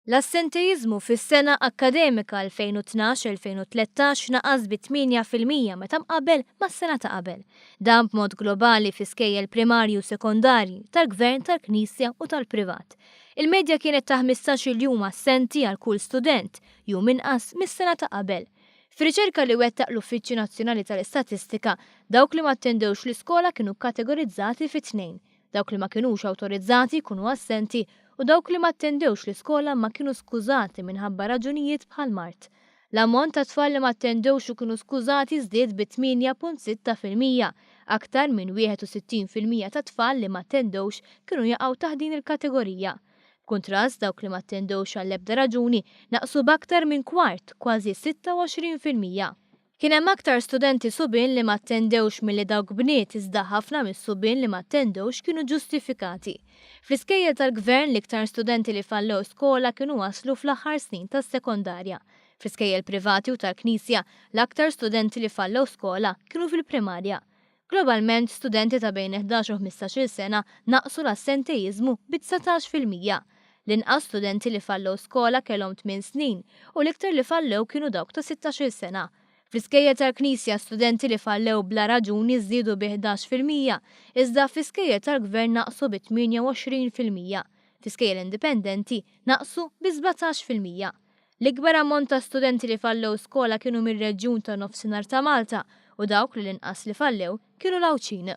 L-assenteiżmu fis-sena akkademika 2012-2013 naqas bi 8% meta mqabbel mas-sena ta' qabel. Dan b'mod globali fi skejjel primarji u sekondarji, tal-Gvern, tal-Knisja u tal-privat. Il-medja kienet ta' 15-il jum assenti għal kull student, jum inqas mis-sena ta' qabel. F'riċerka li wettaq l-Uffiċċju Nazzjonali tal-Istatistika, dawk li ma attendewx l-iskola kienu kategorizzati fi tnejn, dawk li ma kinux awtorizzati jkunu assenti u dawk li ma attendewx l-iskola ma kienu skużati minħabba raġunijiet bħal mard. L-ammont ta' tfal li ma attendewx u kienu skużati żdied bi 8.6%. Aktar minn 61% ta' tfal li ma attendewx kienu jaqgħu taħt din il-kategorija. B'kuntrast, dawk li ma attendewx għall-ebda raġuni naqsu b'aktar minn kwart, kważi 26%. Kien hemm aktar studenti subien li ma attendewx milli dawk bniet iżda ħafna mis-subien li ma attendewx kienu ġustifikati. Fl-iskejjel tal-Gvern l-iktar studenti li fallew skola kienu waslu fl-aħħar snin tas-sekondarja. Fl-iskejjel privati u tal-Knisja l-aktar studenti li fallew skola kienu fil-primarja. Globalment, studenti ta' bejn 11 u 15-il sena naqsu l-assenteiżmu bi 19%. L-inqas studenti li fallew skola kellhom 8 snin u l-iktar li fallew kienu dawk ta' 16-il sena. Fl-iskejjel tal-Knisja studenti li fallew bla raġuni żdiedu bi 11%, iżda fl-iskejjel tal-Gvern naqsu bi 28%. Fl-iskejjel indipendenti naqsu bi 17%. L-ikbar ammont ta' studenti li fallew skola kienu mir-reġjun ta' nofsinhar ta' Malta u dawk li l-inqas li fallew kienu l-Għawdxin.